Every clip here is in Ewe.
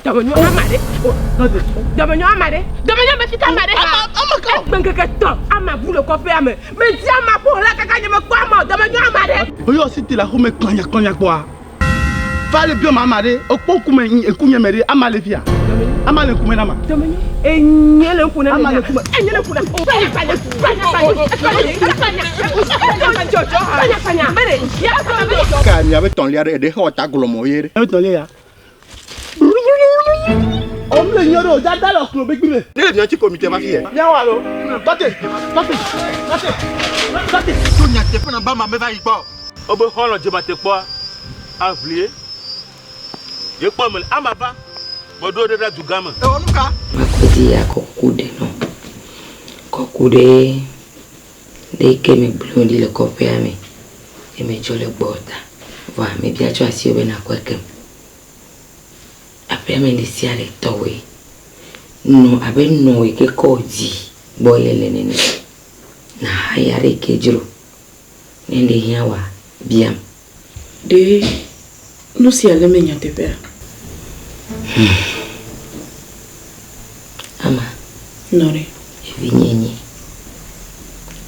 Dɔmenyo ama ɖe. Dɔmenyo ama ɖe. Dɔmenyo me fita ama ɖe. Ama ama ka. Egbe ŋkeke tɔ̃ ama bu le kɔƒea me. Medi ama ƒo la kaka nye mekpɔ ama o. Dɔmenyo ama ɖe. Oyɔ si te le axome kplanya kplanya kpɔa. Va le biɔ ama ɖe. Okpɔ ŋkume ŋkunye me ɖe ama le fia. Ama le ŋkume na ama. Dɔmenyo. Enye le ŋku na Ama le ŋkume. Enye le ŋku na. Kpanya kpanya kpanya kpanya kpanya kpanya kpanya. Bere ya kpanya. Ka miabe tɔ̃lia ɖe eɖe xɔ ta glɔmɔ ye ɖe. Miabe tɔ̃lia ya. Ɔm le nyɔ ɖe o dada le ɔklo gbegbi me. Ne le mia ŋuti ko mi te va fi yɛ. Miawo alo. Tɔte tɔte tɔte tɔte. To nyateƒe na ba ma meva yi gbɔ. Wobe xɔlɔ̃ dzematekpɔa aʋlie ye kpɔ mele ama va meɖo ɖe ɖa dugã me. Ewɔ nuka? Makɔdzi ya kɔ ku ɖe nɔ. Kɔ ku ɖe ɖe yi ke megblẽ ɖi le kɔƒea me ye metsɔ le gbɔwò ta. Vɔa mebia tso asiwò be nàkɔe kem. Aƒea me ɖe sia ɖe tɔwòe. Nɔ abe nɔ yi ke kɔ dzi gbɔ ye le nene. Nàhaya ɖe yi ke dzro. Ne ŋɖe hiã wòa, biam. Ɖe nu sia le eme nyateƒea? Hum. Ama. Nɔ ɖe. Evinye nyi.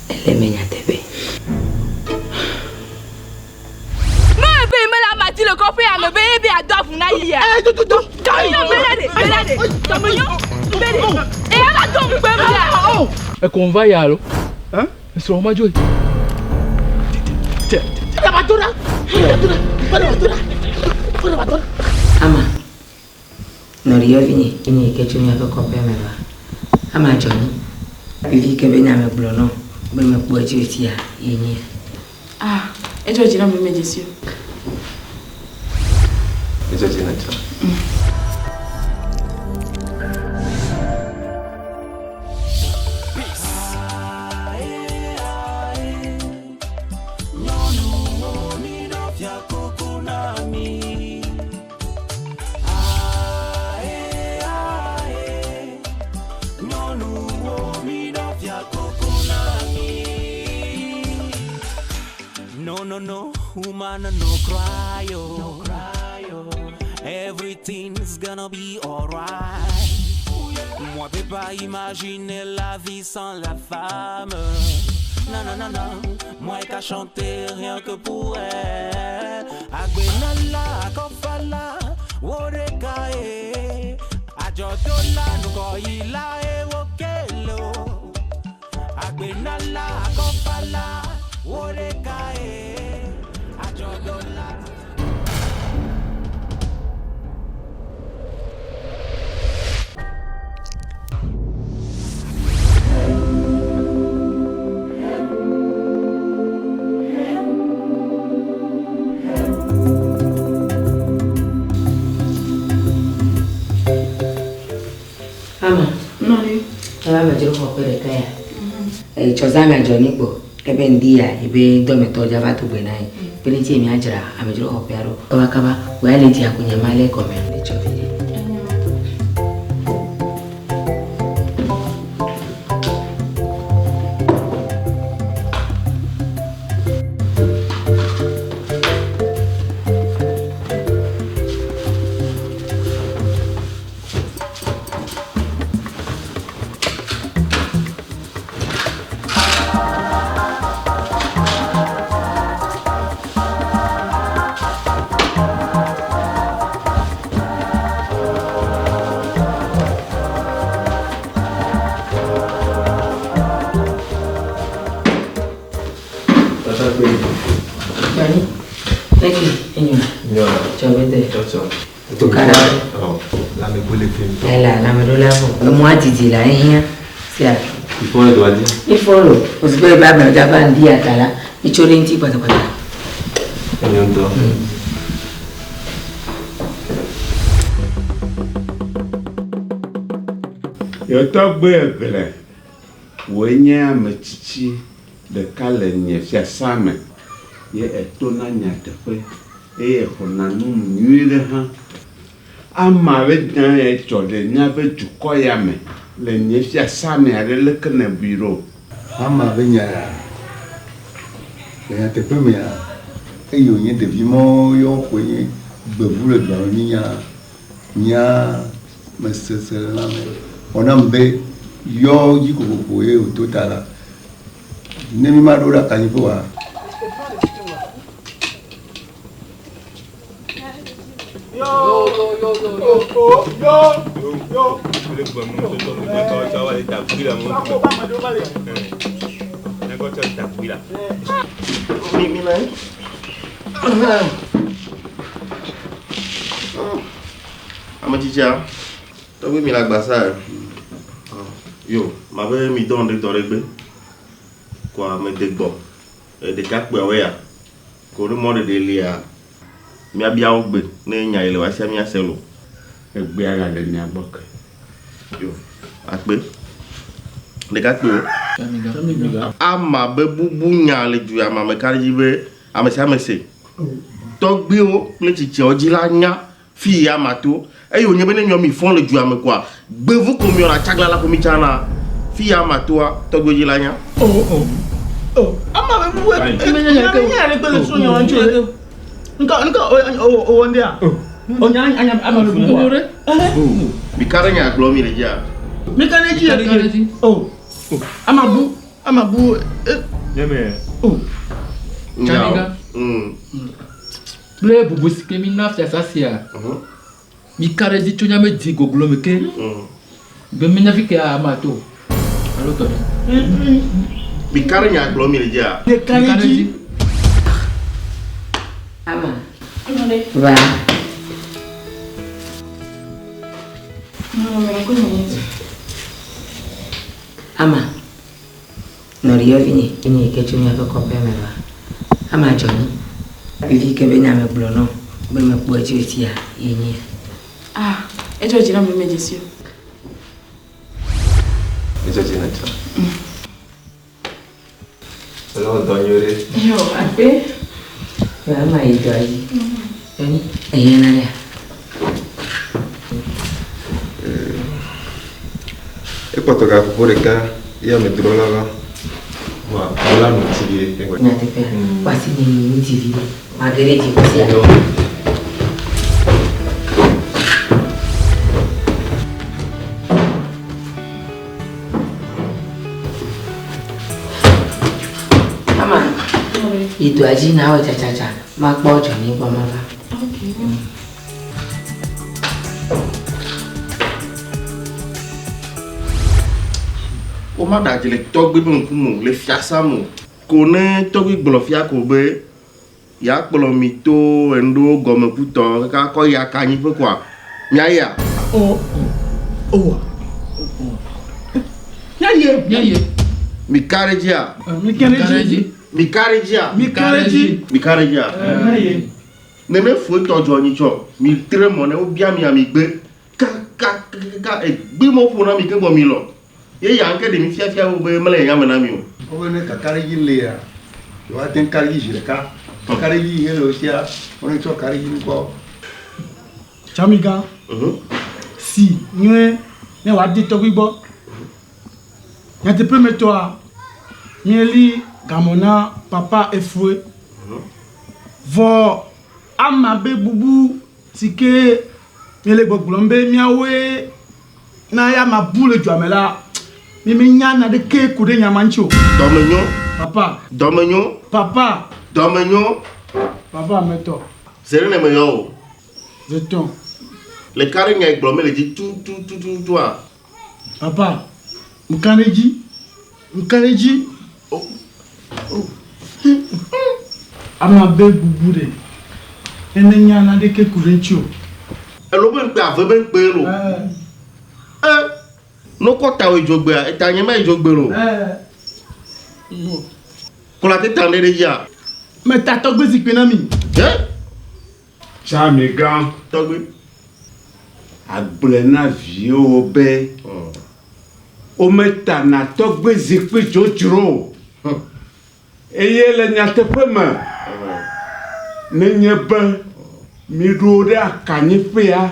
Ele eme nyateƒe. Ne ebe mele ama di le kɔƒe ya me be ebe ado avu na yia. Ee do do do. Dɔmenyo bele ɖe bele ɖe dɔmenyo bele ɖe eya va do ŋukpe mi ya. Ekɔn va ya alo? Esrɔ̃ ma dzoe. Ama, nɔɖiyɔvinye, enye yi ke tso míaƒe kɔƒea me va. Ama dzɔ nyi. Vivi ke be nya megblɔ nɔ be mekpɔ edzi o sia ye nye. Ah, edzɔ dzi nam be medze si o. Edzɔ dzi na tsã. No, no, no, woman, no cry, oh. No cry, oh. Everything's gonna be alright. Moi, peux pas imaginer la vie sans la femme. Non, non, non, non, moi qu'à chanter rien que pour elle. Agbenala, akofala, woreka, eh. Ajodola, nukoila, eh, wokelo. Agbenala, akofala, woreka, eh. Ajodola. Ama. Nɔɖe. Eva amedzro xɔ ƒe ɖeka ya. Etsɔ zã mea dzɔ ni gbɔ. Ebe ŋdi ya ebe dɔmetɔ dza va do gbe na ye. Be ne ŋuti míadzra amedzro xɔƒea ɖo. Kabakaba wò ya le dzi ako nye ma le gɔme. Etsɔ vi ɖe. Johnny, leke enyo. Nyo. Tsɔ be de. Tsɔ tsɔ. Tukara. Ɔ lãme kple le fi ŋutɔ. Ela lãme ɖo la vɔ. Emɔa didi la ehiã. Sia. Ifɔ le doa dzi. Ifɔ lo. Ozugbe ebe ame dza va ŋdi ata la, itso ɖe ŋuti kpatakpata. Enyo ŋutɔ. Yɔtɔgbe egle, wòe nye ame tsitsi ɖeka le nye fiasã me, ye ètona nyateƒe eye èxɔna nu nyuiɖe hã. Ame aɖe nya ye dzɔ ɖe míaƒe dukɔ ya me le nye fiasã mea ɖe, leke nèbui ɖo? Ame be nya ya, le nyateƒe mea, eyi wònye ɖevi mɔwo ye woxɔe nye gbevu le dua me mínya. Nyea me seselelãme wɔ nam be yɔ dzi kokoko ye wòto ta la, ne mi ma ɖo ɖe akanyiƒe oa, Ame tsitsia, tɔgbi mi le agbasa yo, ma be mi dɔn ɖe dɔ ɖe gbe. Kɔa me de gbɔ. Ɖekakpuiawoe ya. Ko ɖe mɔɖeɖe lia, míabia wo gbe ne nya yi le woasia míase lo. Egbea gale mia gbɔ ke. Yo, akpe. Ɖekakpuiwo. Ama be bubu nya le du ya me, ame ka ɖe dzi be ame sia ame se. Tɔgbuiwo kple tsitsiawo dzi la nya fi yi ama to. Eye wònye be ne miɔ mi fɔn le dua me koa, gbevu ko miɔna tsaglala ko mi tsana. Fi yi ama toa, tɔgbuiwo dzi la nya. Oh, oh, oh. Ama be bubu e me nya ke nya le kpele so nya wancho le. Nka nka o o o wonde a. O nya anya ama be bubu. Mi ka ɖe nya gblɔ mi le dzia? Mi ka ɖe dzi ya ke. Oh. Ama bu ama bu e. Nyeme. Oh. Tsamiga. Kple bubu si ke mína fiasã sia, mika ɖe edzi tso míaƒe dzi goglo me ke be míenya fi ke amea to o alo tɔ ɖe. Mika ɖe nya gblɔm mi le dzia? Mika ɖe edzi. Ama. Va. Ama. Nɔɖiyɔvi nye enye yi ke tso míaƒe kɔƒea me va. Ama dzɔ nyi. Vivi ke be nya megblɔ nɔ be mekpɔe tso etia ye nye. Ah, edzɔ dzi nam be medze si o. Edzɔ dzi na tsã. Ele wɔ dɔ nyuie ɖe. Yo, akpe. Ama yi dɔa dzi. Yɔni, ehiã nanea? Ekpɔtɔ gaƒoƒo ɖeka ye amedzro la va. Vɔa wola nu tsi vie. Nyateƒea, wòasi nye nu tsi vi ɖe. Mage ɖe dziƒo sia. Mama, yi dɔa dzi na wɔ tsatsatsa. Makpɔ Johnny gbɔ mava. Okay. Womaɖe adze le tɔgbui ƒe ŋkume o, le fiasã me o. Ko ne tɔgbui gblɔ fia ko be yeakplɔ mi to enuɖewo gɔme kutɔ kaka kɔ yi akanyiƒe koa, miayia? O, o, o, o. Míayi. Míayi. Mika ɖe edzia? Mika ɖe edzi. Mika ɖe edzia? Mika ɖe edzi. Mika ɖe edzia? Míayi. Ne me fue tɔ dzɔ nyi tsɔ, mi tre mɔ ne wobia mia mi gbe kakakaka egbe mo ƒo na mi keŋ gbɔ mi lɔ. Ye ya ŋke ɖe mi fiafia wo be mele nyanya me na mi o. Wobe ne kakaɖedzi lia, yewoate ŋu kaɖedzi zi ɖeka. Kakaɖedzi yi le wo sia, wone tsɔ kaɖedzi ŋkɔ. Tsamigã, si nyuie ne wòade tɔgbui gbɔ. Nyateƒe me tɔa, míeli gamɔ na papa efue. Vɔ ama be bubu si ke míele gbɔgblɔm be míawoe na ya ma bu le dua me la, mi menya naneke ku ɖe nya ma ŋuti o. Dɔmenyo. Papa. Dɔmenyo. Papa. Dɔmenyo. Papa metɔ. Ze ɖe ne meyɔ o. Zetɔn. Le ka ɖe nya yi gblɔm mele dzi tutututua? Papa, ŋka ɖe edzi. Ŋka ɖe edzi. Oh. Oh. Ama be bubu ɖe. Ne menya naneke ku ɖe eŋuti o. Elo be ŋkpe ave be ŋkpe lo. E. No kɔ ta wòe dzogbea, eta nye ma yi dzogbe lo. Kplɔ ate ta ɖe ɖe dzia. Meta tɔgbe zikpui na mi. Ye? Tsamigã. Tɔgbe. Agblɔe na viwòwo be wometana tɔgbe zikpui dzodzro o. Eye le nyateƒe me, nenye be miɖo wo ɖe akanyiƒea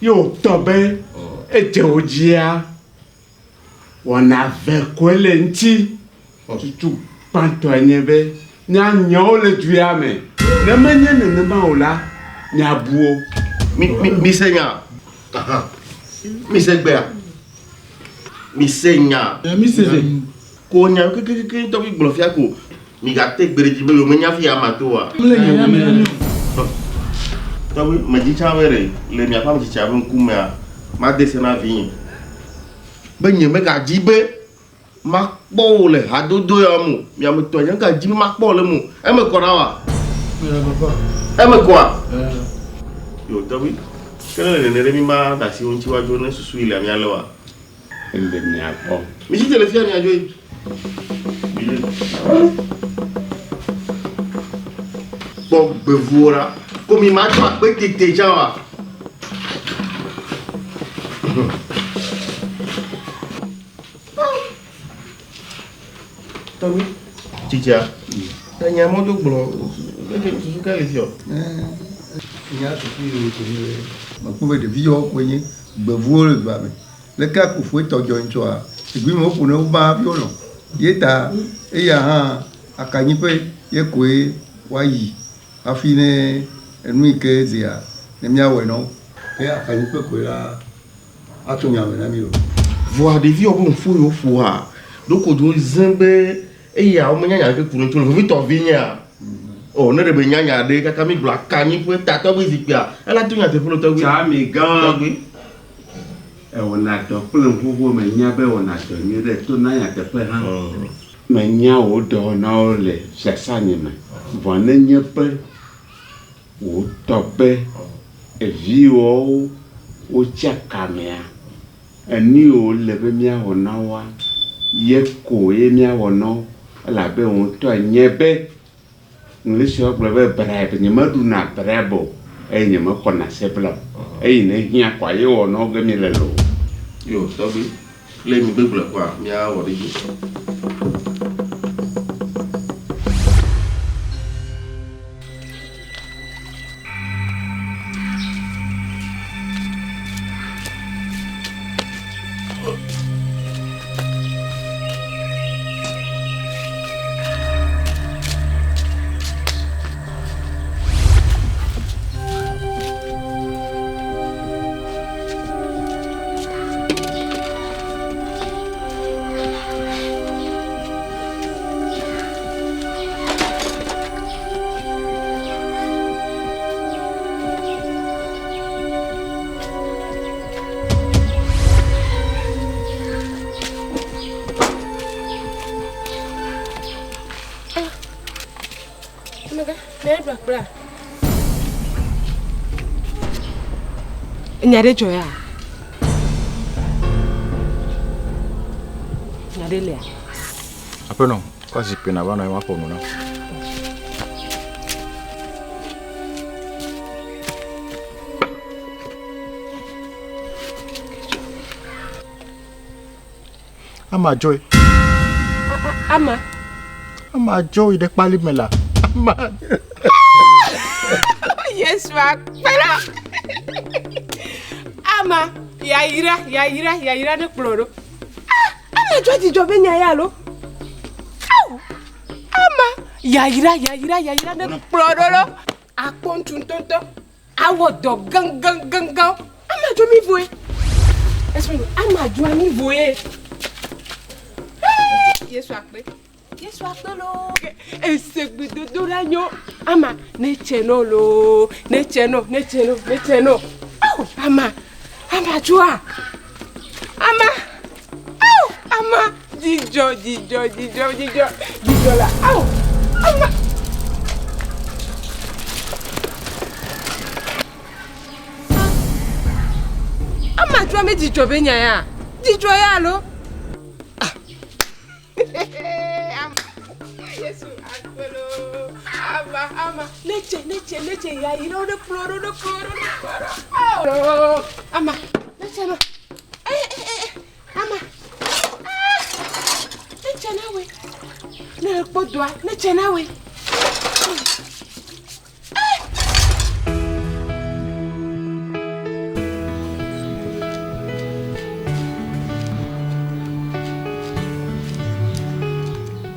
ye wòtɔ be edze wo dzia, wɔna ve koe le eŋuti. Tutu gbãtɔe nye be míanya wo le du ya me. Ne menye nenema o la, míabu wo. Mi, mi, mise nya. Ahan. Mi se gbea. Mi se nya. Mi se ɖe. Ko nya kekekeke tɔgbi gblɔ fia ko. Mi gate gbe ɖe dzi be yewo menya fi ya ama to oa. Mele nya ya me na mi o. Tɔgbi, medzi tsã be ɖe le miaƒe ame tsitsia ƒe ŋkumea, made se na vinye be nye megadzi be makpɔ wò le hadodo ya me o. Mi ame etɔ̃ nye megadzi be makpɔ wò le eme o. Eme kɔ na wòa? Eme kɔa? Yo tɔgbi, ke ne le nene ɖe mi ma da asi wo ŋuti woadzo ne susu yi le mia lé oa? Ele mia gbɔ. Mi tsi te le fia miadzo yi. Kpɔ gbevuwo ɖa. Ko mi ma tsɔ akpe tete tsã oa? Tɔgbi, tsitsia, enya mɔ do gblɔ, eke susu ka le fiɔ? Nya susu yi ko nye be, mekpɔ be ɖevi yawo koe nye gbevuwo le dua me. Leke akufue tɔ dzɔ ŋtsɔa, egui me woƒo ne wo ba hafi wolɔ̃. Ye ta eya hã akanyiƒe ye koe woayi hafi ne enu yi ke zea ne míawɔe na wo. Ke akanyiƒe koe la atso nya me na mí o. Vɔa ɖeviawo be ŋfu yi woƒoa, ɖoko dzo ze be eya womenya nya ɖeke ku ɖe ŋuti o, vevitɔ vinyea. O, ne ɖe be nya nya ɖe kaka mígblɔ akanyiƒe ta tɔgbi zikpuia, ela to nyateƒe lo tɔgbi. Tsami gã. Tɔgbi. Ewɔna dɔ kple ŋuʋuʋu menya be ewɔna dɔ nyuie ɖe to na nyateƒe hã. Menya wò dɔwɔnawo le fiasã nye me. Vɔ nenye be wò tɔ be eviwòwo wotsi akamea, enu yi wòle be míawɔ na woa, ye ko ye míawɔ na wo elabe wò ŋutɔ enye be Ŋlisiawo gblɔ be bribe, nyemeɖuna bribe o eye nyemexɔna sebla o. Eyi ne hiã koa ye wɔ na wo ge míele loo. Yo tɔgbi, le mi gbegblɔe koa míawɔ ɖe edzi. Nya ɖe dzɔ ya? Nya ɖe lia? Aƒenɔ, kɔ zikpui nàva nɔ anyi maƒo nu na wò. Ama dzoe. Ama. Ama dzo yi ɖe kpali me la. Ama. Yesu akpera. Ama yayra yayra yayra ne kplɔ ɖo. Ah, ama dzo dzidzɔ be nya ya alo? Awu. Ama yayra yayra yayra ne kplɔ ɖo lo. Akpɔ ŋutsu ŋutɔŋutɔ. Awɔ dɔ gãgãgãgã. Ama dzo mi voe. Esime ama dzo mi voe. Yesu akpe. Yesu akpe loo. Ese gbedodo ɖa nyo. Ama ne tse nɔ loo. Ne tse nɔ, ne tse nɔ, ne tse nɔ. Awu ama. Ama dzoa. Ama. Awu ama. Dzidzɔ, dzidzɔ, dzidzɔ, dzidzɔ. Dzidzɔ la. Awu. Ama. Ama dzoa me dzidzɔ be nya ya. Dzidzɔ ya alo? Yesu akpe loo. Ama, ama. Ne tse, ne tse, ne tse ya yi ɖe wo ɖe kplɔ ɖo, ɖe kplɔ ɖo, ɖe kplɔ ɖo. Awo. Ama, ne tse nɔ. Eh, eh, eh, ama. Ah, ne tse na woe. Ne ekpɔ dɔa, ne tse na woe.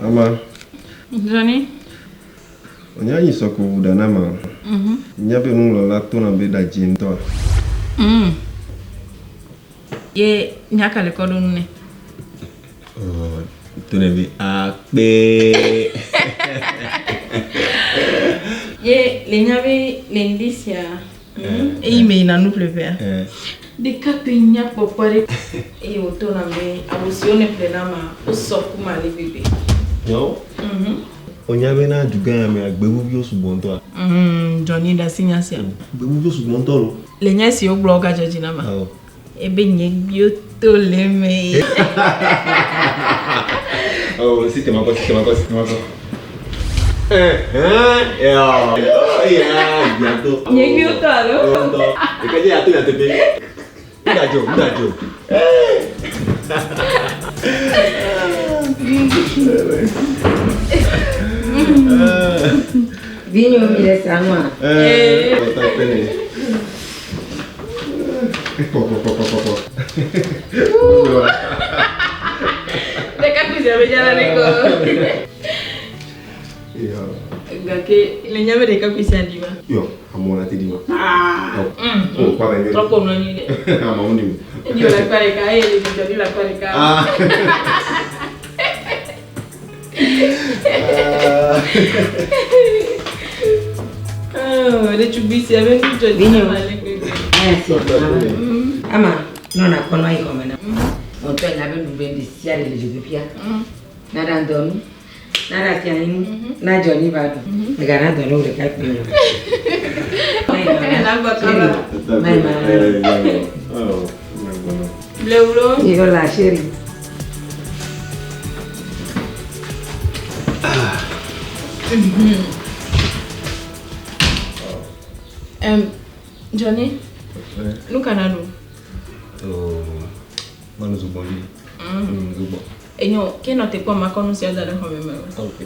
Ama. Johnny. Onye anyi sɔ ko ʋu ɖa na ma. Nya be nuŋlɔla tona be ɖadzi ŋutɔa. Ye nya ka le kɔ ɖo nu nɛ? Oh, to ne be akpe. Ye le nya be le ŋdi sia, eyi me yina nuƒleƒea. Ɖekakpui nyakpɔkpɔ ɖe eye wòto nam be awu siwo nèƒle nam ma, wosɔ kum ale gbegbe. Nyawo? Mhm. Wonya bena dugã ya mea, gbevuviwo sugbɔ ŋutɔa? Mm, Johnny ɖe asi nya sia. Gbevuviwo sugbɔ ŋutɔ lo. Le nya si wogblɔ wogadzɔ dzi nam ma. Awɔ. Ebe nye gbiwo to le eme. Oh, si te makɔ, si te makɔ, si te makɔ. Eh, eh, ya, ya, bientôt. Nye gbiwo to alo? Ŋutɔ. Ɖeka dze ato nyateƒe. Ŋdadzo, ŋdadzo. Vinyo mi le sa nua. Eh, Kpɔ, kpɔ, kpɔ, kpɔ, kpɔ. Ɖekakpui sia be dzala ɖe kɔ. Ya. Gake le nya be ɖekakpui sia ɖi va. Yɔ, amewo la te ɖi ma. Ah. Oh, kpɔ abe nyuie. Trɔ kpo mlɔ anyi ɖe. Amewo ɖi o. Eɖi wò le akpa ɖeka eye ɖevi Johnny le akpa ɖeka. Ah. Oh, ɖetugbi sia be nu dzɔ dzi nam ale gbegbe. Ama, nɔ nakpɔ nua yi xɔme na. Ŋutɔ nya be nuɖuɖu ɖe sia ɖe le dzodoƒea. Naɖa ŋdɔ nu, naɖa asi anyi nu, na Johnny va ɖu. Megana dɔ ne wò ɖeka kpui o. Mai ma. Blewulo. Yola chérie. Johnny, nu ka na ɖu? Oh, manu zogbɔn vi. Zogbɔn. Enyo, ke nɔ te kpɔ makɔ nu sia da ɖe xɔme me o. Ok.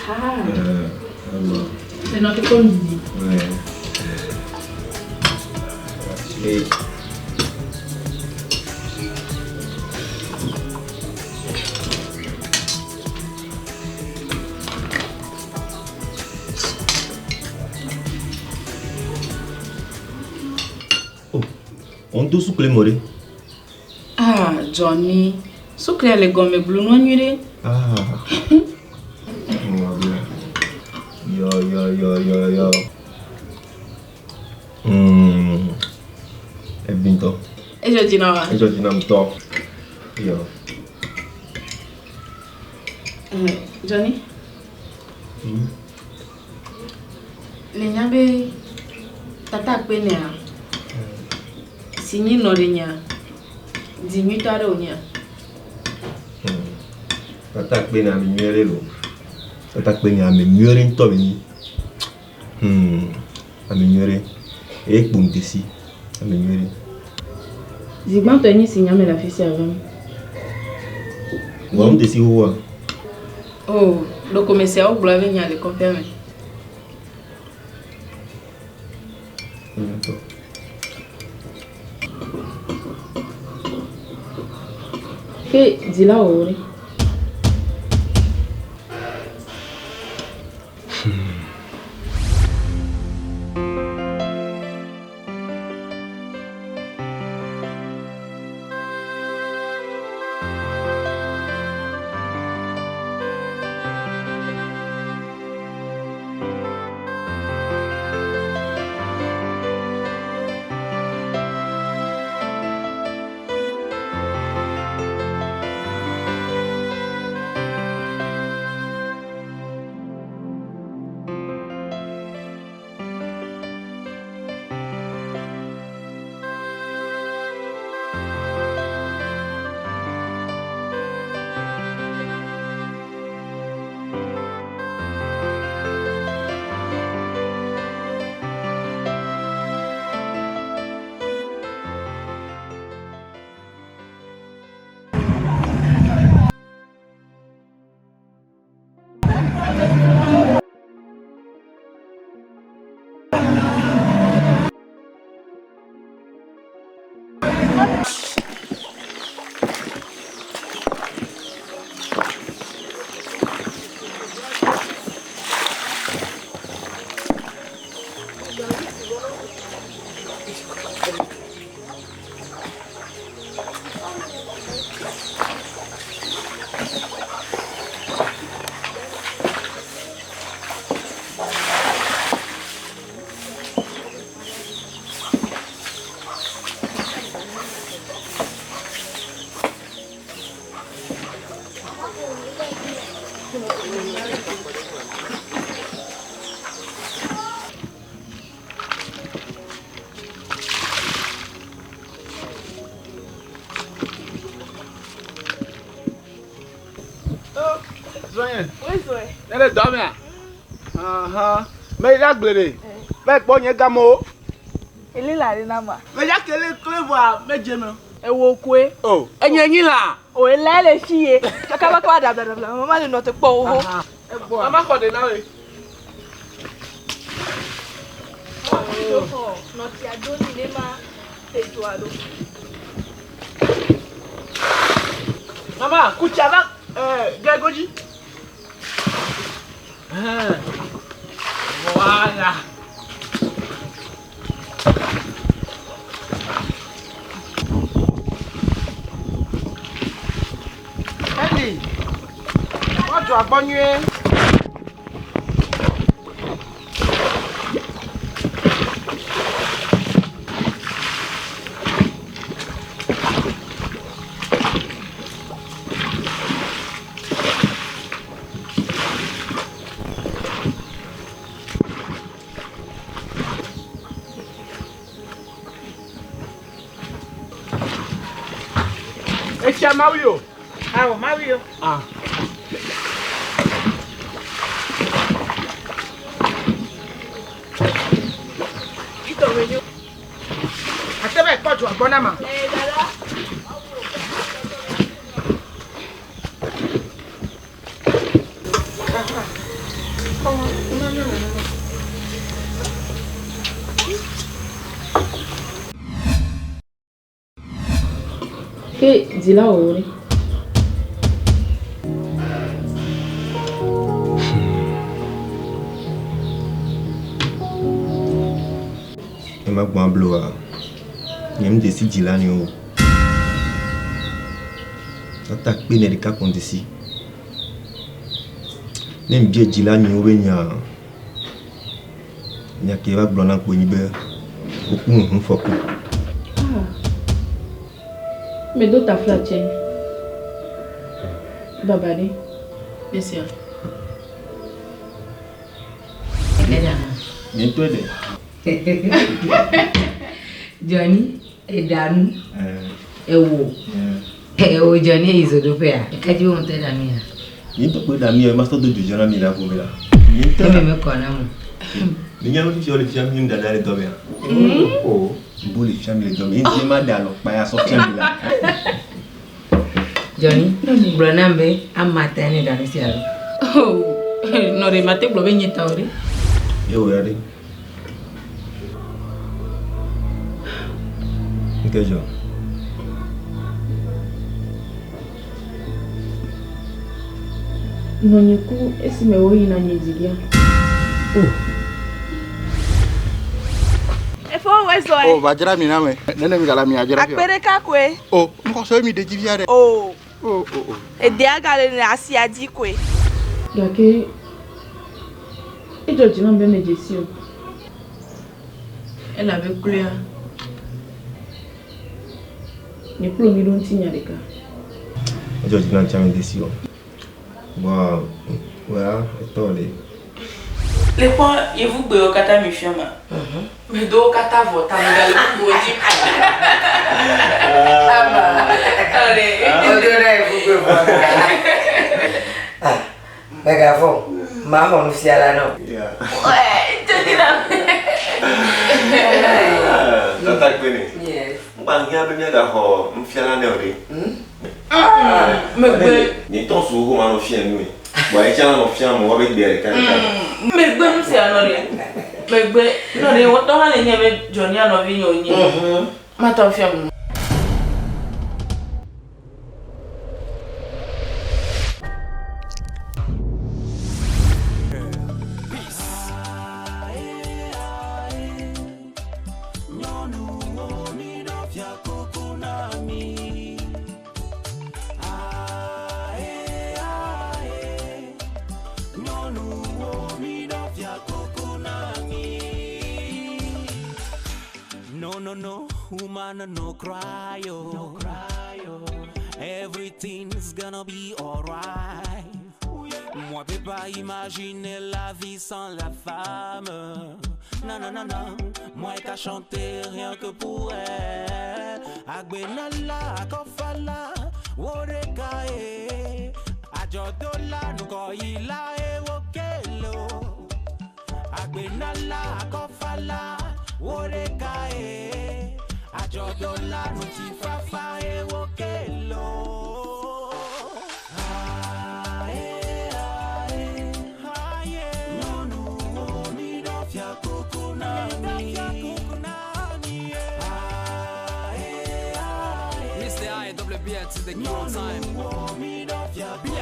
Ah. Le nɔ te kpɔ nuɖuɖu. Ouais. Et Oh, on do sukle mɔ ɖe. Ah, Johnny, suklea le gɔme blu nua nyui ɖe. Ah. Yɔ yɔ yɔ yɔ yɔ. Evi ŋutɔ. Edzɔ dzi na wa. Edzɔ dzi nam ŋutɔ. Yɔ. Eh, Johnny. Le nya be tata kpe nea si nyi nɔ ɖe nya di nyuitɔ aɖe wònyea? Tata kpe na ame nyui aɖe lo. Tata kpe na ame nyui aɖe ŋutɔ be nyi. Ame nyui aɖe. Eye kpo ŋdesi. Ame nyui aɖe. Zi gbãtɔe nye si nya me le afi sia vam. Wɔ ŋdesi xoxoa? Oh, ɖeko me sia wogblɔ be nya le kɔƒea me. Ŋutɔ. Ke dzilawo ɖe? Zɔnye. Oui, zɔe. Ne le dɔ mea? Ahan. Me yi ɖe agble ɖe. Va yi kpɔ nye gamewo. Ele la ɖe na ma. Me ya ke le kle vɔa me dze me. Ewo koe. O. Enye nyi la. O ela le fi ye. Kaka kaka da da da. Mama le nɔ te kpɔ wo. Egbɔa. Mama xɔ ɖe na we. Nɔ tsia do ni ne ma te dzoa ɖo. Mama, kutsa va eh godzi. Voilà. Eli, wọ́n agbọ́ nyuie. Etsia mawi o. Awɔ mawi o. Ah. Ate bɛ kpɔ dzo agbɔ na ma. Eh dada. Ke dzilawo ɖe. Ne megbɔ abloa, nye ŋu dzesi dzila ni o. Tata kpe ne ɖeka kpɔ dzesi. Ne mbia dzila nyiwo be nya, nya ke va gblɔ na kpo nyi be woku ŋu fɔku. Ah. Medo tafla tse. Baba ɖe. Esia. Nye ŋutɔe ɖe. Johnny, eɖa nu. Ewo. Ewo Johnny eyi zodoƒea. Eka dzi wo ŋutɔ ɖa nu ya. Nye ŋutɔ kpoe ɖa nu ya, masɔ do dzodzɔ na mi le aƒo me la. Nye ŋutɔ. Eme mekɔ na mo. Mi nya nu fifi le fia mi nu dada le dɔ mea. O, bo le fia mi le dɔ me. Ŋdi ma ɖe alɔkpa ya sɔ fia mi la. Johnny, gblɔ nam be ama ta ne ɖa nu sia lo. Oh, nɔ ɖe mate gblɔ be nye ta o ɖe. Ye wò ya ɖe. Nke dzɔ? Nɔnye ku esime woyina nye dzigea. Oh. Efo wɔ zɔ O, va dzra mi na me. Nene mi gala mia dzra Akpe ɖeka koe. O, ŋkɔsɔ mi ɖe dzi via ɖe. O. O, o, o. Edea gale le asia dzi koe. Gake edzɔ dzi nam be medze si o. Elabe kloea, nye kple wò míeɖo ŋutinya ɖeka. Edzɔ dzi nam tsã mede si o. Bɔa, wò ya etɔ le. Le kpɔ yevugbewo katã mi fia ma. Medo wo katã vɔ ta megale bubuwo dzi. Ama. Odo na yevugbe vɔ. Ah, megavɔ. Maxɔ nufiala na wò. Tata kpe ne. Yes. Ŋgba hiã be míagaxɔ nufiala nɛ o ɖe. Megbe. Nye ŋutɔ su xoxo manɔ fia nu ye. Bɔa etsa la nɔ fia amewo woabe gbea ɖeka ɖeka. Megbe nu sia nɔ ɖe. Megbe nɔ ɖe wotɔ hã le nye be Johnny nɔvi nye wònye. Matɔ fia mu. No, no, no, woman, no cry, oh. No cry, oh. Everything's gonna be alright. pas imaginer la vie sans la femme. Non, non, non, non, moi qu'à chanter rien que pour elle. Agbenala, akofala, woreka e. Ajodola, nukoyila e wokelo. Agbenala, akofala, woreka e. Ajodola, nutifafa e wokelo. Ah, eh, ah, eh. Ah, yeah. Nyɔnuwo mi ɖo fiakuku na mi. Ah, eh, ah, eh. Mr. I, W B to the king on time. Nyɔnuwo mi ɖo fiakuku